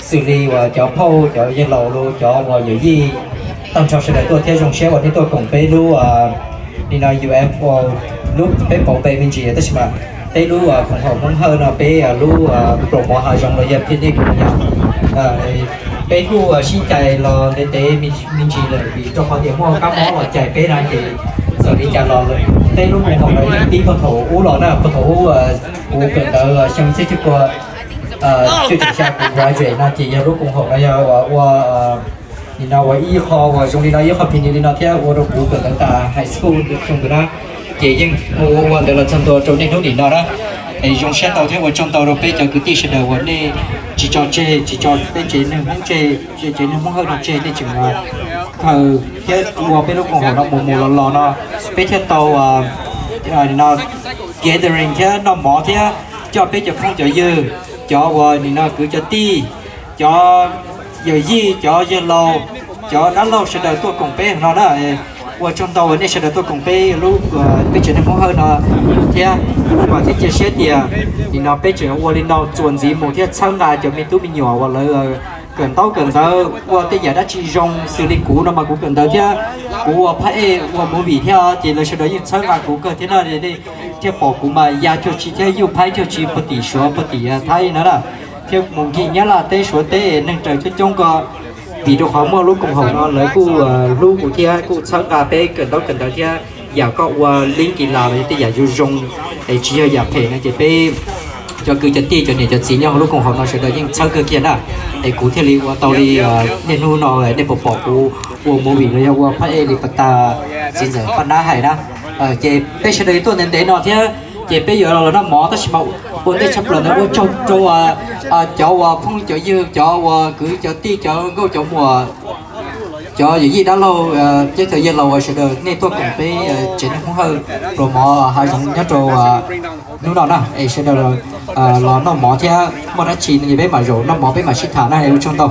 xws li uas cov phauj, cov yawg laus, cov uas yawm yij, tag nrho sawv daws tuaj thiab zoo siab uas nej tuaj koom peb lub, nim no U F O, lub peb pauv npe me ntsis tab sis mas peb lub koom haum Hmoob Hawj no peb lub promote hav zoov los yog picnic no yog peb kuj sib cais los ntev ntev me ntsis lawm vim rau qhov tias muaj kab mob los cais peb no ces txawm li cas los peb lub koom haum no yeej pib puag thaum ub los na, puag thaum ub kuv kawm ntawv xyoo txhiab cuaj pua cuaj caum xya kuv graduate no ces yog lub koom haum no yog ua nim no ua ib qho uas zoo li no, ib qho picnic li no thiab ua rau kuv kawm ntawv tas high school xyoo ntawd na. Ces yeej ua ua ntawd los txog ntua rau niaj hnub nim no na. Es zoo siab ntau thiab ua tsaug ntau rau peb cov kwv tij sawv daws uas nej tsis tso tseg, tsis tso peb tsev neeg Hmoob tseg, tsev neeg Hmoob Hawj no tseg, nej tseem khaws thiab ua peb lub koom haum no mus mus los los no, peb thiaj tau no gathering thiab noj mov thiab coj peb cov phooj cov ywg, cov uas nim no kwv cov tij, cov yawm yij, cov yawg laus, cov dab laug sawv daws tuaj koom peb no na. Ua tsaug ntau uas nej sawv daws tuaj koom peb lub, peb tsev neeg Hmoob Hawj no thiab. Vam thiab cia siab tias nim no peb tseem ua li no txuas ntxiv mus thiab txhawb nqa cov me tub me nyuam uas lawv kawm ntaub kawm ntawv ua tej yam dab tsi zoo xws li kuv no mas kuv kawm ntawv thiab kuv ua phab ej ua movie thiab ces lawv sawv daws yeej txhawb nqa kuv kawg thiab no. Nej thiaj pom kuv mas ya cuag tsi thiab yuj phaib cuag tsi puag tim Suav puag tim Thaib no na, thiab mus ncig Nyab Laj teb Suav teb neeg raws coob coob ko. Vim rau qhov muaj lub koom haum no lawv kuj hlub kuv thiab kuj txhawb nqa peb kawm ntaub kawm ntawv thiab yam koj ua lib kis las los yog tej yam zoo zoo es tsis yog yam phem no ces peb cov kwv cov tij cov niam cov txiv nyob hauv lub koom haum no sawv daws yeej txhawb kawg kiag na. Es kuv thiaj li ua tau li niaj hnub no nej puas pom kuv ua movie los yog ua phab ej li pas tas txiv ntxawm Paj Nab hais na. Ces peb sawv daws tuaj ntev ntev no thiab ces peb yuav los noj mov tab sis mas ua ntej tshaj plaws ntawd ua tsaug rau cov uas phooj cov ywg, cov uas kwv cov tij, cov nkauj cov muam, cov yawm yij dab laug, cov yawg laus uas sawv daws nej tuaj koom peb tsev neeg Hmoob Hawj pluas mov hav zoov nyob rau hnub no na. Es sawv daws los noj mov thiab muaj dab tsi no peb mam zaum noj mov peb mam sib tham na. Es ua tsaug ntau.